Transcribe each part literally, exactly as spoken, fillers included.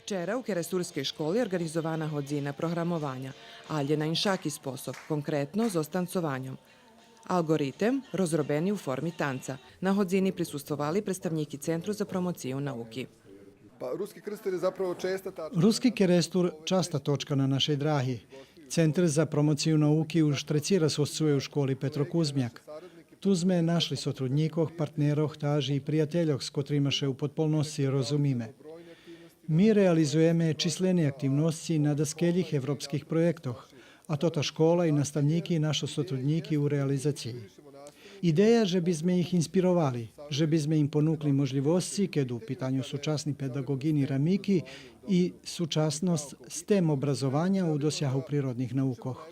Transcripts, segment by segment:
Вчера у керестурскей школи орґанизована годзина програмованя, алє на иншаки способ, конкретно зоз танцованьом. Алґоритем розробени у форми танца. На годзини присуствовали представнїки Центру за промоцию науки. Pa, Ruski Krstur je zapravo česta tačka. Руски Керестур часта точка на нашей драги. Центер за промоцию науки уж треци раз госцує у школи Петро Кузмяк. Ту зме нашли сотруднїкох, партнерох, та аж и приятельох, з котрима ше у подполносци розумиме. Ми реализуєме числени активносци на даскелїх европских проєктох, а тота школа и наставнїки нашо сотруднїки у реализациї. Идея же би зме их инспировали, же би зме им понукли можлївосци, кед у питаню сучасни педаґоґини рамики и сучасносц стем образованя у досягу природних наукох.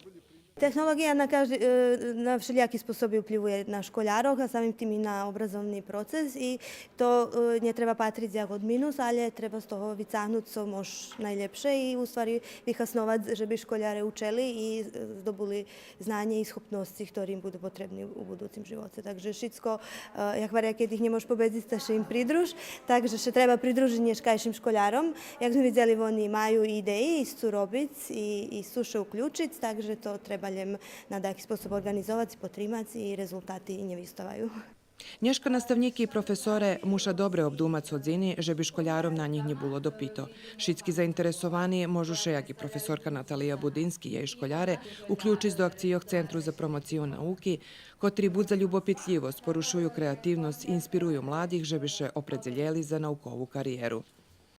Технолоґия на кажди, е, на вшелїяки способи уплївує на школярох, а самим тим и на образовни процес и то, е, нє треба патриц як од минус, алє треба з того вицагнуц цо мож найлєпше и у ствари вихасновац же би школяре учели и, е, здобули знанє и схопносци хтори им буду потребни у будуцим живоце. Так же шицко, е, як гваря, кед их нє мож победзиц, та ше им придружи. Так же ше треба придружиц нєшкайшим школяром. Як зме видзели, вони маю идеї и сцу робиц и, и сцу ше уключиц, так же то треба лєм на даяки способ орґанизовац, потримац и резултати нє виставаю. Нєшка наставнїки и професоре муша добре обдумац годзини же би школяром на нїх нє було допито. Шицки заинтересовани можу ше, як и професорка Наталия Будински и єй школяре, уключиц до акцийох Центру за промоцию науки, котри будз за любопитлївосц порушую креативносц и инспирую младих же би ше опредзелєли за наукову кариєру.